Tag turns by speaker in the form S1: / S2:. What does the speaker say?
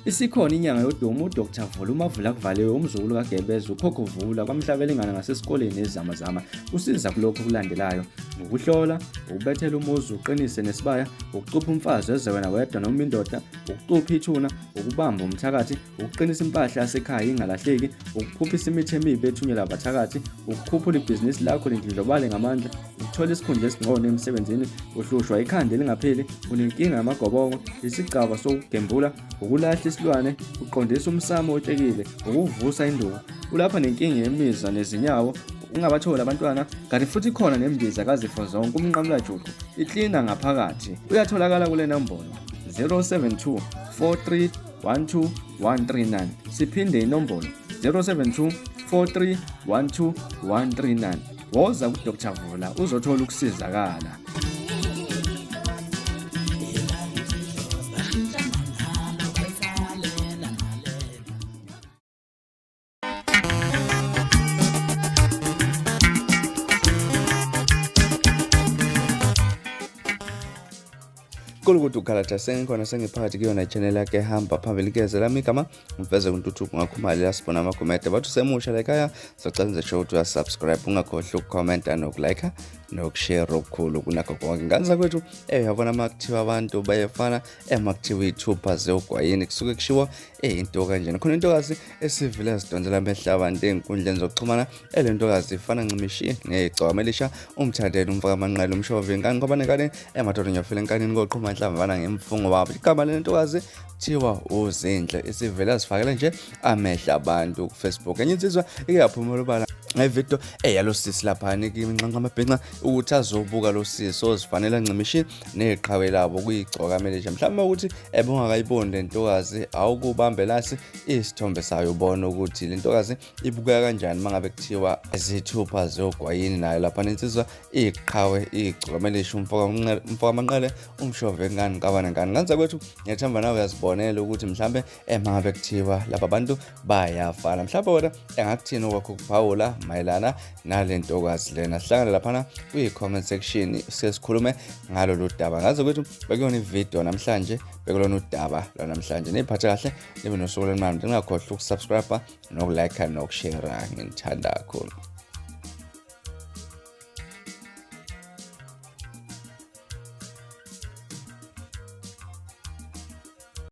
S1: Isikhona inyanga yodumo uDr Vula uMavula kuvaliwe umzukulu kaGebeza ukhokho Vula kwaMhlabelingana ngasesikoleni eZamazama usiza kulokhu okulandelayo ukuhlola ukubethela umuzi uqinise nesibaya ukucupha umfazi eze wena wedwa noma indoda ukucupha ithuna ukubamba umthakathi ukuqinisa impahla yasekhaya ingalahleki ukuphuphisa imithi emibi ethunyelwa abathakathi ukukhuphula ibhizinisi lakho lindlondlobale ngamandla ukuthola isikhundla esingcono emsebenzini uhlushwa ikhanda elingapheli unenkinga yamagobongo isigcaba sokugembula ukulahla isilwane uqondisa umsamo otshekile ukuvusa induku ulapha nenkinga yemizwa nezinyawo ungabatholi abantwana kanti futhi khona nembiza kazifo zonke umnqamulajuqu iklina ngaphakathi uyatholakala kule nombolo 072 43 12 139 siphinde inombolo 072 43 12 139 woza kuDr Vula uzothola ukusizakala.
S2: Kulukuthi ukhalatha sengikhona sengiphakathi kuyona channel yakhe ehamba phambili keze lami igama ngiveze kuntuthuko ngakhumali la sibona amagumede bathi usemusha la ekhaya socela nje ukuthi uyasubscribe ungakhohlwa ukukhomenta nokulike nokushare okukhulu kunakho konke ngane zakwethu uyabona uma kuthiwa abantu bayefana uma kuthiwa iy'thupha zewugwayini kusuke kushiwo into kanjena khona intokazi esivele yazidonsela amehlo abantu ey'nkundleni zokuxhumana ele ntokazi ifana ncimishi ngegcwama elisha umthandeni umfaka amanqele umshovi inkani ngoba nenkani emadoda nyofela enkanini koqhuma nhlamvana ngemfungo wabo igama le ntokazi kuthiwa uZinhle isivele azifakele nje amehlo abantu kuFacebook enye insizwa ike yaphumela ubala ngevidiyo eyalo sisi laphana kiminxanxa amabhinca ukuthi azobuka lo sisi ozifanele ncimishi neqhawe labo kuyigcoka manager mhlawumbe ukuthi ebongakayiboni le ntokazi awukubambe lasi isithombe sayo ubona ukuthi le ntokazi ibukeka kanjani uma ngabe kuthiwa zithupha ziyogwayini nayo lapha nensizwa iqhawe igcokamelisha umfokamanqele umshove ngani kabana ngani nganza kwethu ngiyathemba nawe uyazibonela ukuthi mhlambe uma ngabe kuthiwa laba bantu bayafana mhlawumbe wena engakuthini okwakho ukuphawula mayelana nale ntokazi lena sihlangane laphana kwi-comment section sesikhulume ngalolu daba ngaze kwethu bekuyona ividiyo namhlanje bekulona udaba lwanamhlanje niyiphathe kahle nibe nosuku olumnandi ningakhohlwa ukusubscribe nokulike nokushare nginithanda kakhulu.